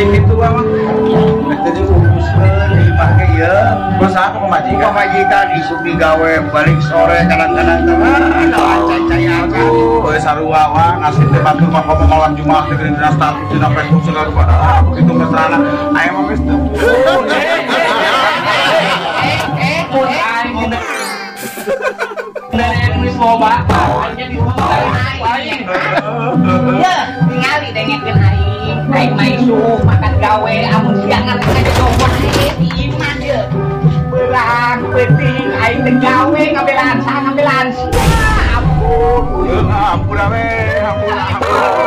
Kitu mah. Jadi uruskeun di imah ge ieu. Ku saha, ku pamajikan? Pamajikan isuk digawe, balik sore kadang-kadang teh ah cai-cai aja. Aduh, euy, sarua wa ngasih teh batur mah komo malam Jumat teh dina status dina Facebook segala rupa. Ah, begitu mesrana. Aya mah geus teu. Mun aing dari loba, hanya di aing. Ya, tingali dengekeun aing. Aing mah isuk makan gawe, amun siangan aja wae di imah ye. Berang peuting aing teh gawe ngabelaan saha, ngabelaan sia. Ampun. Ampun we, ampun, ampun.